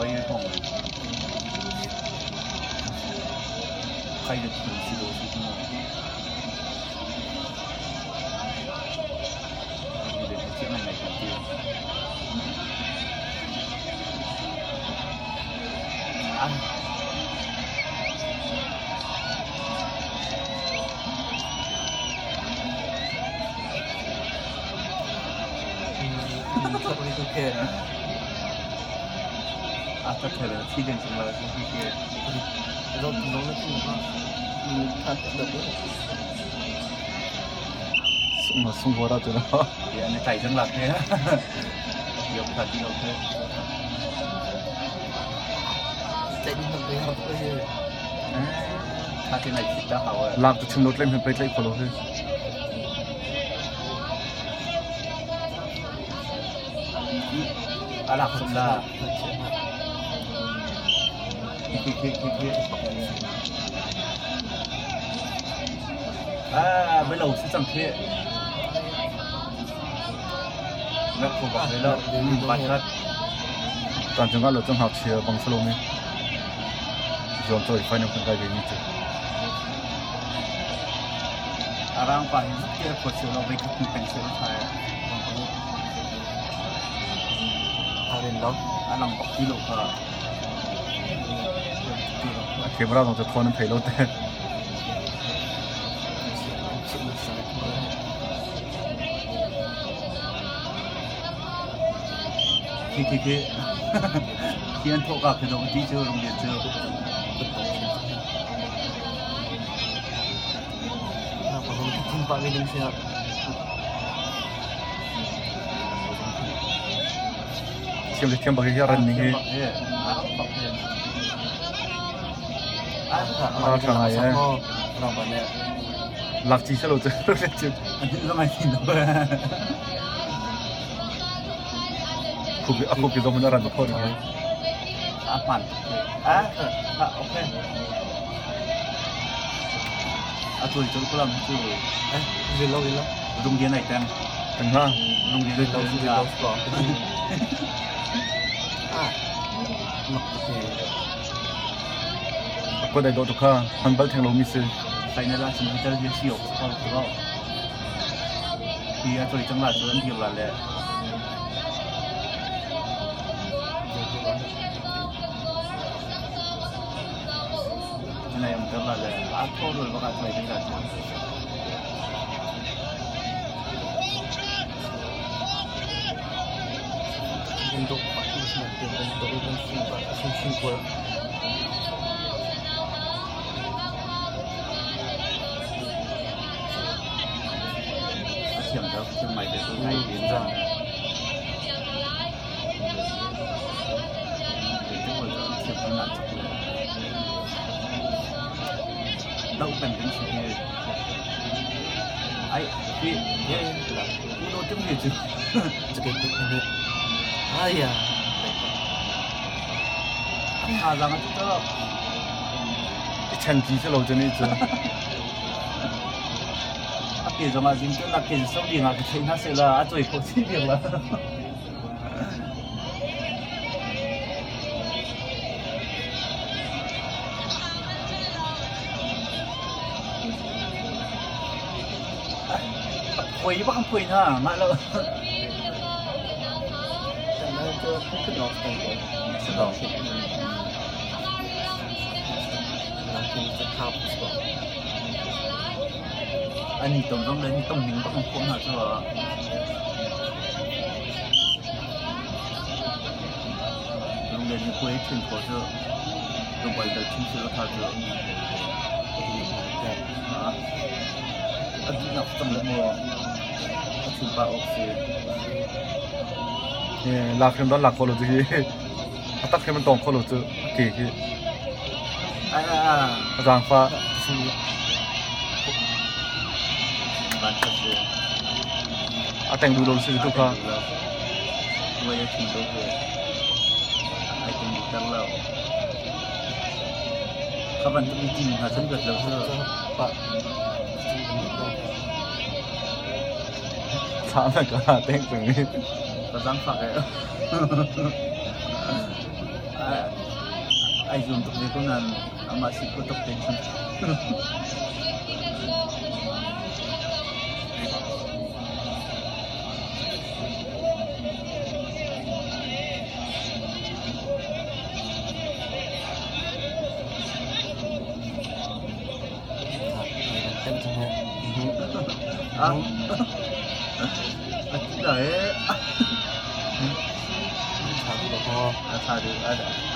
Kai hong. Kai le thil si lo si mu. Chiah ngai ngai kan ti. Ah. Sungkuara tu na. Lak tu chim lo tlem hin pei tlaih kho lo hi. Tan cungah lo cang ngakchia bang salo mi zuam cawi final kan kai ve mi cu. Arang pa hi zuk te khua sio lo vei khat peng sio thai. A lang bak ti lo kha. Camera zong cu thawn an thei lo te. Khi khi khi. Khi an thawh ka khi dong ti cu rung lian cu. Thiam le thiam bak hi ran ning hi. Ral ṭha ngai eh. Lak ci selo cu cu. Khupi a khupi zong in a ran kho ding hi. A hman. Ah, okay. A tuai col kalam cu. Rung dian ai teng. Teng ha. Rung dian ai teng. A kuat ai dawh tuk kha. Han bal theng lomi si. Final ah cun hital hi si awk ko ko. Hi a choi cang la cu an dir la le. Nai am ter la le. A tho rul bak a choi ding la cu. A thiam deuh, thiam ngai ve ko ngai te na. Thiam ko na chak le. Doh peng ding si hi. Ai, hi, u do tum hi cu. Thazaang a tu tuk. I chen ci si lo cu ni cu. A ke zong ah zing cun a ke so ding ah ka theih hna seh la a cawi khawh chin ding la. Phoi bak an phoi hna mah lo. Ani tom zong le ni tom ning bak an phawh hna cu. Lunglen ni puai thin ko cu. Lungpal dal thin sil kha cu. A duhnak cang le maw a chun pa awk si. Lak hrim don lak kho lo cu hi. A tak hrim an tong kho lo cu ke khi. A zaangfah. A teng duh lo si tu kha. Voi a chim do ve. Ai teng duh ter lo. Kha bantuk i ti hna cun rat lo cu. Thla na ka teng peng. Ka zaangfah eh. Ai zuam tuk ve ko nain amah si kho tuk te cun.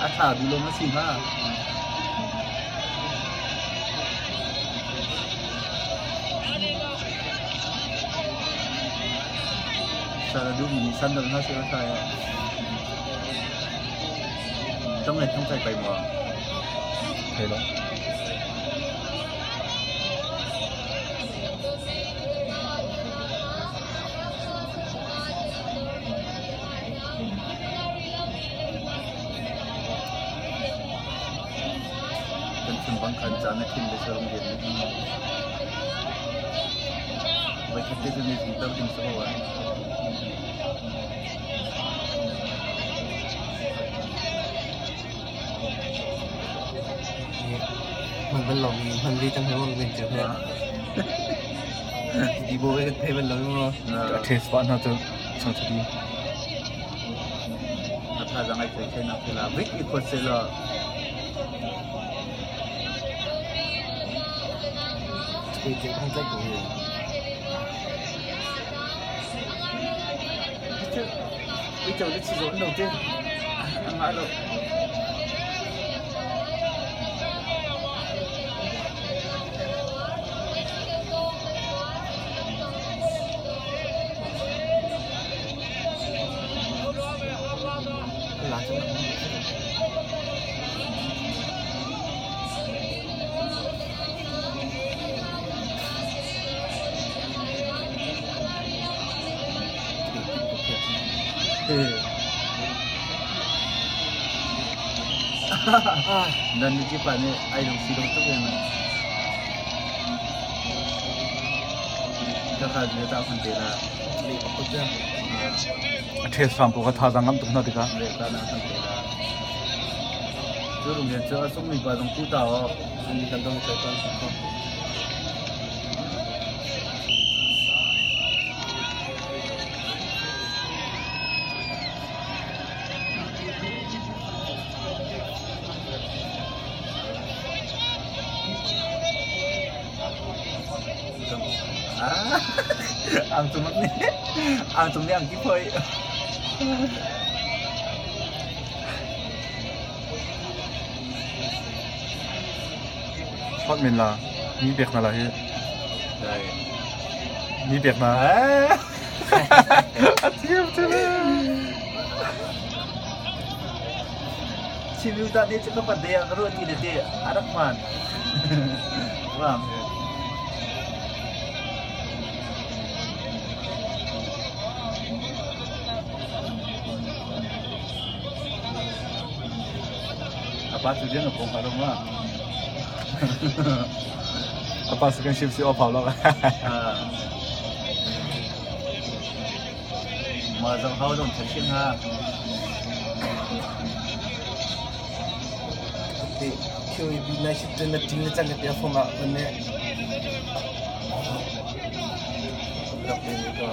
A tha duh lo ma si hnga? Sal a duhmi nih san dal hna seh a tha ya. Cong le thong kai pai maw? Thei lo. Kan chim bang khan caan na thim le sarum rian na ti. Voikhat te cu ni zung ding si ko ah. Hman bal lomi hman ve cang he maw men cu he. Di bo kan thei bal lo maw. A taste pa hna cu chang chadi. A tha zang ai thei thei nak la vik i khot se la. Thei te kan tlai ko hi. Uico le chi zawn lo te. Angah lo. La cang. Nan ni pa nih ai lung si lo tuk in ka kha je ta khun te la. A ṭhes hram ko ka thazaang ngam tuk hna tikah. Le ta na khun te la. Cu rung hian cu a sung mi pa zong tu ta o. An kan dong chai ton ko. Ang tung nih ang tung nih ang ki phoi. Shot men la mi pek na la hi. Dai. Mi pek na. A thiam cu le. Chim ta ne chu ka pat de ka ru ti le te arak man. Ram. Apa tu dia ngapong kalau mah. Apa su kan ship si o phau lo. Mà dòng hao dòng thật xin ha. Te QEB na ship te na ting le chang te form ah ne. Dok ne ko.